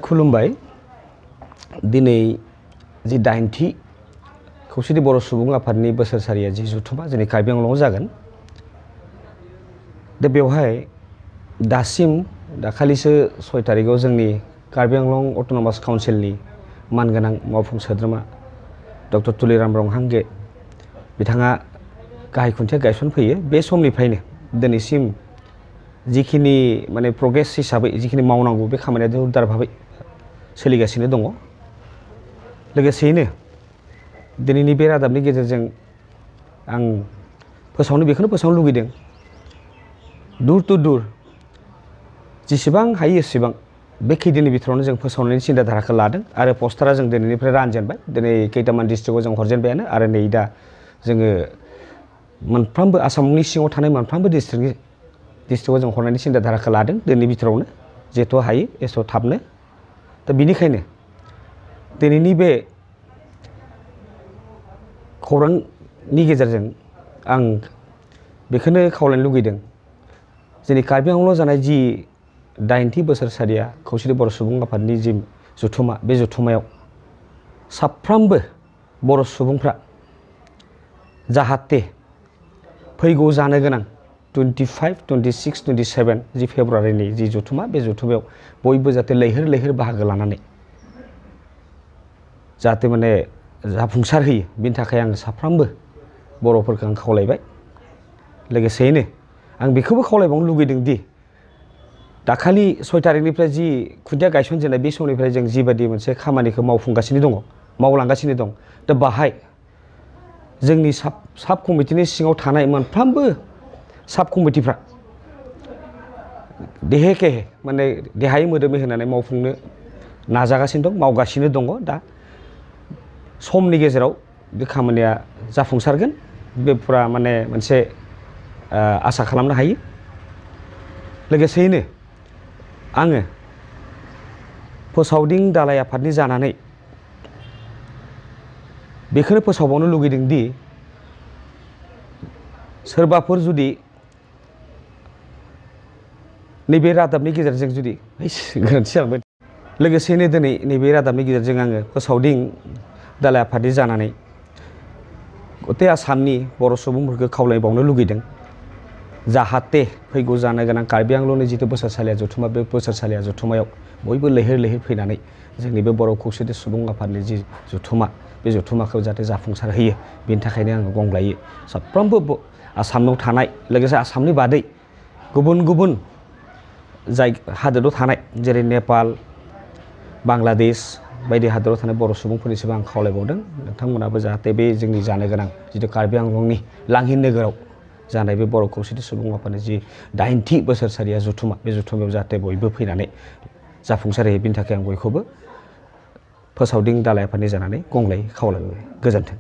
खुलुमबाय दिनै जि 8थि खौसेथि बर' सुबुं आफादनि बोसोरसालिया जि जथुमा जोंनि कार्बि आंलंआव जागोन दा बेवहाय दासिम दाखालिसो 6 थारिखआव जोंनि कार्बि आंलं अट'नमास काउन्सिलनि मानगोनां मावफुं सोद्रोमा डक्टर तुलिराम ब्रह्मांगे बिथाङा गाहाय खुन्थिया गायसनफैयो बे समनिफ्रायनो दिनैसिम जिखिनि माने प्रग्रेस हिसाबै जिखिनि मावनांगौ बे खामानिया जोबोर भाबै सोलिगासिनो दङ लोगोसेयैनो दिनैनि बे रादाबनि गेजेरजों आं बेखौनो फोसावनो लुगैदों दूर टू दूर जेसेबां हायो एसेबां बे खैदिननि बिथोरावनो जों फोसावनायनि सिन्था धाराखौ लादों आरो पस्टारा जों दिनैनिफ्राय रानजेनबाय दिनै खैथामान डिस्ट्रिक्टआव जों हरजेनबायानो आरो नै दा जोङो मोनफ्रोमबो आसामनि सिङाव थानाय मोनफ्रोमबो डिस्ट्रिक्टआव जों हरनायनि सिन्था धाराखौ लादों दिनैनि बिथोरावनो जेथ' हायो एस' थाबनो दा बिनिखायनो दिनैनि बे खौरांनि गेजेरजों आं बेखौनो खावलायनो लुगैदों जोंनि कार्बि आंलंआव जानाय जि 8थि बोसोरसालिया खौसेथि बर' सुबुं आफादनि जि जथुमा बे जथुमायाव साफ्रोमबो बर' सुबुंफ्रा जाहाथे फैगौ जानो गोनां 25, 26, 27 जि फेब्रुवारिनि जि जथुमा बे जथुमायाव बयबो जाहाथे लैहोर बाहागो लानानै जाहाथे माने जाफुंसार होयो बिनि थाखाय आं साफ्रोमबो बर'फोरखौ आं खावलायबाय लोगोसेयैनो आं बेखौबो खावलायबावनो लुगैदों दि दाखालि 6 थारिखनिफ्राय जि खुन्थिया गायसनजेननाय बे समनिफ्राय जों जिबादि मोनसे खामानिखौ मावलांगासिनो दं दा बाहाय जोंनि साब कमिटिनि सिङाव थानाय मोनफ्रोमबो साब कमिटिफ्रा माने देहायै मोदोमै होनानै मावफुंनो नाजागासिनो दं मावगासिनो दङ दा समनि गेजेराव बे खामानिया जाफुंसारगोन बे फुरा माने मोनसे आसा खालामनो हायो लोगोसेयैनो आङो फोसावदिं दालाइ आफादनि जानानै बेखौनो फोसावबावनो लुगैदों दि सोरबाफोर जुदि नैबे रादाबनि गेजेरजों जुदि गोरोन्थि जालांबाय लोगोसेयैनो दिनै नैबे रादाबनि गेजेरजों आङो फोसावदिं दालाइ आफादनि जानानै गटे आसामनि बर' सुबुंफोरखौ खावलायबावनो लुगैदों जाहाथे फैगौ जानो गोनां कार्बि आंलंनि जिथु बोसोरसालिया जथुमा बे बोसोरसालिया जथुमायाव बयबो लैहोर फैनानै जोंनि बे बर' खौसेथि सुबुं आफादनि जि जथुमा बे जथुमाखौ जाहाथे जाफुंसार होयो बेनि थाखायनो आङो गंग्लायो साफ्रोमबो आसामाव थानाय लोगोसे आसामनि बादै गुबुन हादोराव थानाय जेरै नेपाल बांलादेश बायदि हादोराव थानाय बर' सुबुंफोरनिसिम आं खावलायबावदों नोंथांमोनाबो जाहाथे बे जोंनि जानो गोनां जिथु कार्बि आंलंनि लांहिन नोगोराव जानाय बे बर' खौसेथि सुबुं आफादनि जि 8थि बोसोरसालिया जथुमा बे जथुमायाव जाहाथे बयबो फैनानै जाफुंसार होयो बिनि थाखाय आं बयखौबो फोसावदिं दालाइ आफादनि जानानै गंग्लायै खावलायबाय गोजोन्थों।